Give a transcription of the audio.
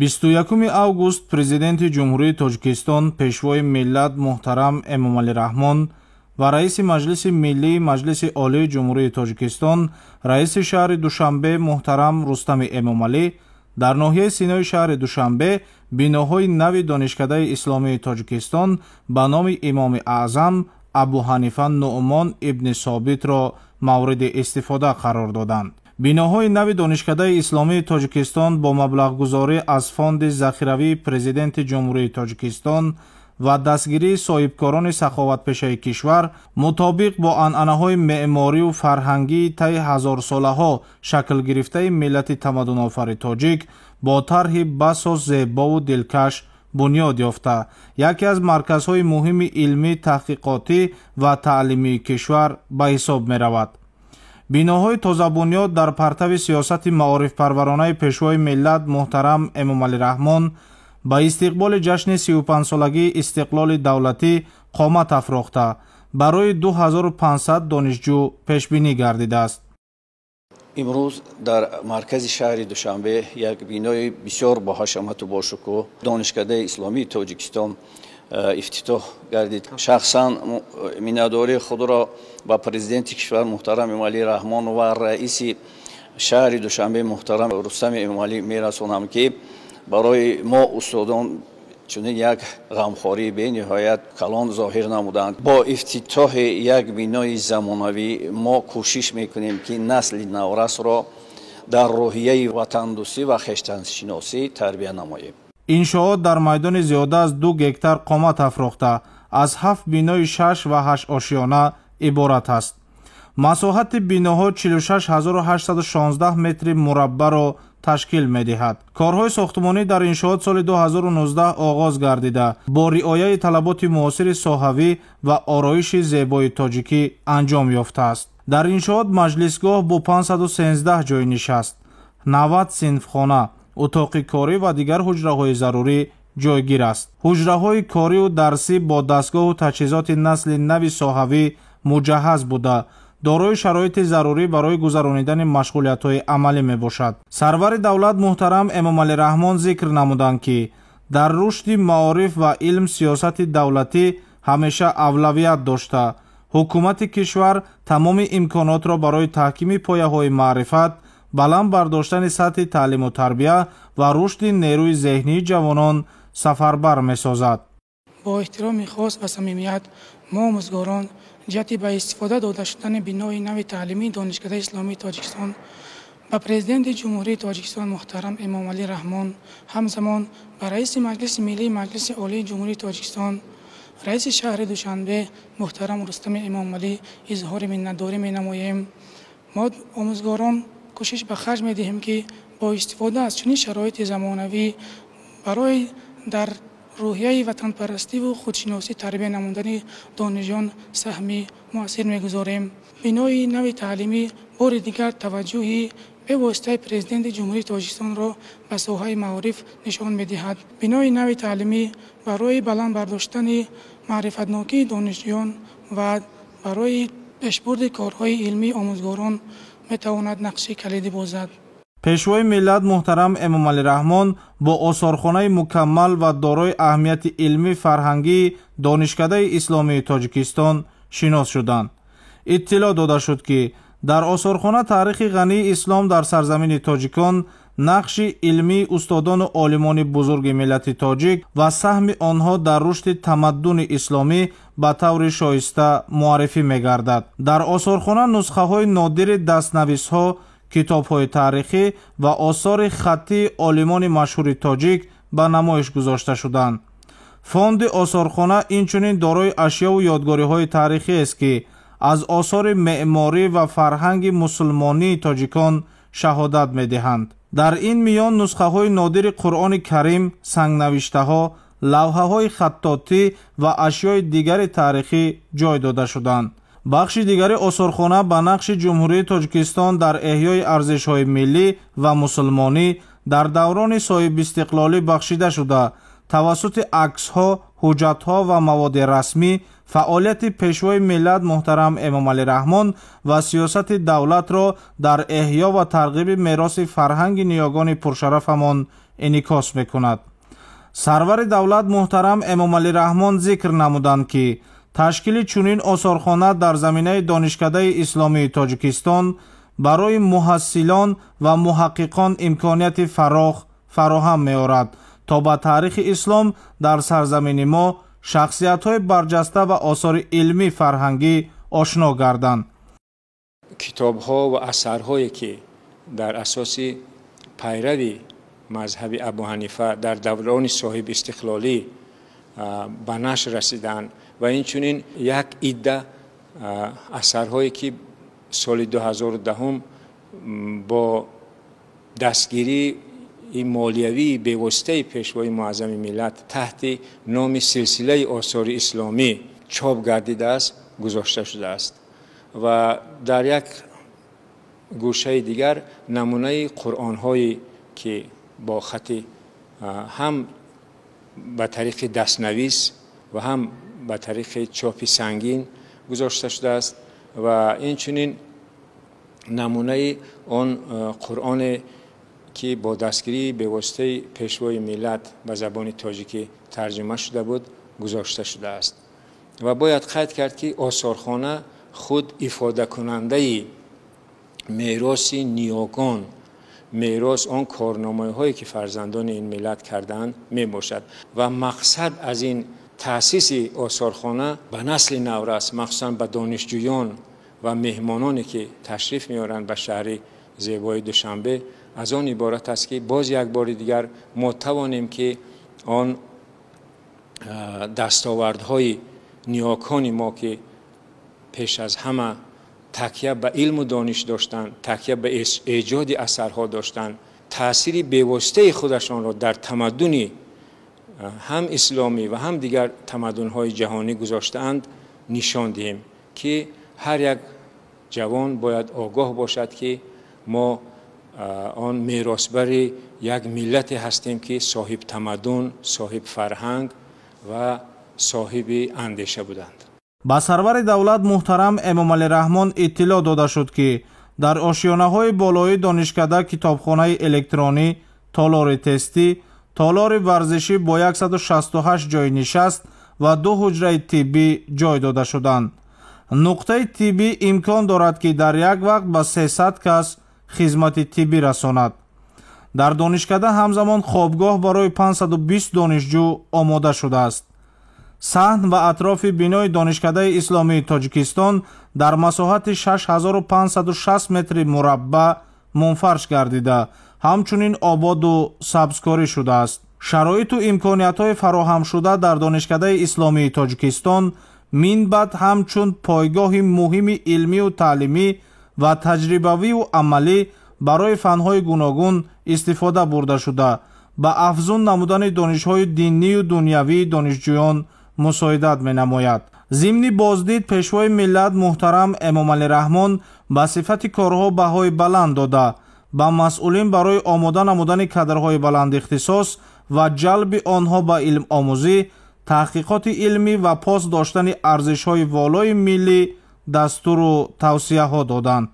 21 август Президенти Ҷумҳурии Тоҷикистон, Пешвои миллат муҳтарам Эмомалӣ Раҳмон ва Раиси Маҷлиси Миллии Маҷлиси Олии Ҷумҳурии Тоҷикистон, Раиси шаҳри Душанбе муҳтарам Рустами Эмомалӣ дар ноҳияи Синои шаҳри Душанбе биноҳои нави Донишкадаи Исломии Тоҷикистон ба номи Имоми Аъзам Абу Ҳанифа Нуъмон ибни Собитро мавриди истифода қарор доданд. Биноҳои нави Донишкадаи Исломии Тоҷикистон бо маблағгузорӣ аз Фонди захиравии Президенти Ҷумҳурии Тоҷикистон ва дастгирии соҳибкорони саховатпешаи кишвар мутобиқ бо анъанаҳои меъморию фарҳангии таи ҳазорсолаҳо шакл гирифтаи миллати тамаддунофари тоҷик бо тарҳи басо зебову дилкаш бунёд ёфта, яке аз марказҳои муҳими илмӣ, таҳқиқотӣ ва таълимии кишвар ба ҳисоб меравад. Биноҳои тозабунёд дар партави сиёсати маорифпарваронаи Пешвои миллат муҳтарам Эмомалӣ Раҳмон ба истиқболи ҷашни 35-солагии истиқлоли давлатӣ қомат афрохта, барои 2500 донишҷӯ пешбинӣ гардидааст. Имрӯз дар маркази шаҳри Душанбе як бинои бисёр боҳашамату бошукӯҳ Донишкадаи Исломии Тоҷикистон ифтитоҳ гардид. Шахсан миннатдории худро ба Президенти кишвар муҳтарам Эмомалӣ Раҳмон ва раиси шаҳри Душанбе муҳтарам Рустами Эмомалӣ мерасонам, ки барои мо устодон чунин як ғамхории бениҳоят калон зоҳир намуданд. Бо ифтитоҳи як бинои замонавӣ мо кӯшиш мекунем, ки насли наврасро дар рӯҳияи ватандӯстӣ ва хештаншиносӣ тарбия намоем. Иншоот дар майдони зиёда аз 2 гектар қомат афрохта, аз 7 бинои 6 ва 8 ошёна иборат аст. Масоҳати биноҳо 46816 метри мураббаро ташкил медиҳад. Корҳои сохтмонӣ дар иншоот соли 2019 оғоз гардида, бо риояи талаботи муосири соҳавӣ ва ороиши зебои тоҷикӣ анҷом ёфтааст. Дар иншоот маҷлисгоҳ бо 513 ҷойи нишаст, 90 синфхона, утоқи корӣ ва дигар ҳуҷраҳои зарурӣ ҷойгир аст. Ҳуҷраҳои корию дарсӣ бо дастгоҳу таҷҳизоти насли нави соҳавӣ муҷаҳҳаз буда, дорои шароити зарурӣ барои гузаронидани машғулиятҳои амалӣ мебошад. Сарвари давлат муҳтарам Эмомалӣ Раҳмон зикр намуданд, ки дар рушди маориф ва илм сиёсати давлатӣ ҳамеша авлавият дошта, ҳукумати кишвар тамоми имконотро барои таҳкими пояҳои маърифат, баланд бардоштани сатҳи таълиму тарбия ва рушди нерӯи зеҳнии ҷавонон сафарбар месозад. Бо эҳтироми хос ва самимият мо омӯзгорон ҷиҳати ба истифода дода шудани бинои нави таълимии Донишкадаи Исломии Тоҷикистон ба Президенти Ҷумҳурии Тоҷикистон муҳтарам Эмомалӣ Раҳмон, ҳамзамон ба Раиси Маҷлиси Миллии Маҷлиси Олии Ҷумҳурии Тоҷикистон, Раиси шаҳри Душанбе муҳтарам Рустами Эмомалӣ изҳори миннатдорӣ менамоем. Мо омӯзгорон кӯшиш ба харҷ медиҳем, ки бо истифода аз чунин шароити замонавӣ барои дар рӯҳияи ватанпарастиву худшиносӣ тарбия намудани донишҷӯён саҳми муассир мегузорем. Бинои нави таълимӣ бори дигар таваҷҷӯҳи бевоситаи Президенти Ҷумҳурии Тоҷикистонро ба соҳаи маориф нишон медиҳад. Бинои нави таълимӣ барои баланд бардоштани маърифатнокии донишҷӯён ва барои пешбурди корҳои илмии омӯзгорон метавонад нақши калидӣ бозад. Пешвои миллат муҳтарам Эмомалӣ Раҳмон бо осорхонаи мукаммал ва дорои аҳамияти илмӣ фарҳангии Донишкадаи Исломии Тоҷикистон шинос шуданд. Иттилоъ дода шуд, ки дар осорхона таърихи ғании ислом дар сарзамини тоҷикон, нақши илмии устодону олимони бузурги миллати тоҷик ва саҳми онҳо дар рушди тамаддуни исломӣ ба таври шоиста муаррифӣ мегардад. Дар осорхона нусхаҳои нодири дастнависҳо, китобҳои таърихӣ ва осори хаттии олимони машҳури тоҷик ба намоиш гузошта шуданд. Фонди осорхона инчунин дорои ашёву ёдгориҳои таърихиест, ки аз осори меъморӣ ва фарҳанги мусулмонии тоҷикон шаҳодат медиҳанд. Дар ин миён нусхаҳои нодири Қуръони Карим, сангнавиштаҳо, лавҳаҳои хаттотӣ ва ашёи дигари таърихӣ ҷой дода шуданд. Бахши дигари осорхона ба нақши Ҷумҳурии Тоҷикистон дар эҳёи арзишҳои миллӣ ва мусулмонӣ дар даврони соҳибистиқлолӣ бахшида шуда, тавассути аксҳо, ҳуҷҷатҳо ва маводи расмӣ фаъолияти Пешвои миллат муҳтарам Эмомалӣ Раҳмон ва сиёсати давлатро дар эҳё ва тарғиби мероси фарҳанги ниёгони пуршарафамон инъикос мекунад. Сарвари давлат муҳтарам Эмомалӣ Раҳмон зикр намуданд, ки ташкили чунин осорхона дар заминаи Донишкадаи Исломии Тоҷикистон барои муҳассилон ва муҳаққиқон имконияти фарох фароҳам меорад, то ба таърихи ислом дар сарзамини мо, шахсиятҳои барҷаста ва осори илмӣ фарҳангӣ ошно гарданд. Китобҳо ва асарҳое, ки дар асоси пайрави мазҳаби Абу Ҳанифа дар даврони соҳиби истиқлолӣ ба нашр расиданд ва инчунин як идда асарҳое, ки соли 2010 бо дастгирии молиявии бевоситаи Пешвои Муаззами миллат таҳти номи Силсилаи осори исломӣ чоп гардидааст, гузошта шудааст ва дар як гӯшаи дигар намунаи қуръонҳое, ки бо хати ҳам ба тариқи дастнавис ва ҳам ба тариқи чопи сангин гузошта шудааст ва инчунин намунаи он қуръоне, ки бо дастгирии бевоситаи Пешвои миллат ба забони тоҷикӣ тарҷума шуда буд, гузошта шудааст. Ва бояд қайд кард, ки осорхона худ ифодакунандаи мероси ниёгон, мерос он корномаҳое, ки фарзандони ин миллат кардаанд, мебошад ва мақсад аз ин таъсиси осорхона ба насли наврас, махсусан ба донишҷӯён ва меҳмононе, ки ташриф меоранд ба шаҳри зебои Душанбе, аз он иборат аст, ки боз як бори дигар мо тавонем, ки он дастовардҳои ниёкони мо, ки пеш аз ҳама такя ба илму дониш доштанд, такя ба эҷоди асарҳо доштанд, таъсири бевоситаи худашонро дар тамаддуни ҳам исломӣ ва ҳам дигар тамаддунҳои ҷаҳонӣ гузоштаанд, нишон диҳем, ки ҳар як ҷавон бояд огоҳ бошад, ки мо он меросбари як миллате ҳастем, ки соҳиб тамаддун, соҳиб фарҳанг ва соҳиби андеша буданд. Ба сарвари давлат муҳтарам Эмомалӣ Раҳмон иттилоъ дода шуд, ки дар ошёнаҳои болоии донишкада китобхонаи электронӣ, толори тестӣ, толори варзишӣ бо 168 ҷойи нишаст ва ду ҳуҷраи тиббӣ ҷой дода шуданд. Нуқтаи тиббӣ имкон дорад, ки дар як вақт ба 300 кас хизмати тиббӣ расонад. Дар донишкада ҳамзамон хобгоҳ барои 520 донишҷӯ омода шудааст. Саҳн ва атрофи бинои Донишкадаи Исломии Тоҷикистон дар масоҳати 6560 метри мураббаъ мунфарш гардида, ҳамчунин ободу сабзкорӣ шудааст. Шароиту имкониятҳои фароҳамшуда дар Донишкадаи Исломии Тоҷикистон минбаъд ҳамчун пойгоҳи муҳими илмию таълимӣ ва таҷрибавию амалӣ барои фанҳои гуногун истифода бурда шуда, ба афзун намудани донишҳои диннию дунявии донишҷӯён мусоидат менамояд. Зимни боздид Пешвои миллат муҳтарам Эмомалӣ Раҳмон ба сифати корҳо баҳои баланд дода, ба масъулин барои омода намудани кадрҳои баландихтисос ва ҷалби онҳо ба илмомӯзӣ, таҳқиқоти илмӣ ва пос доштани арзишҳои волои миллӣ дастуру тавсияҳо доданд.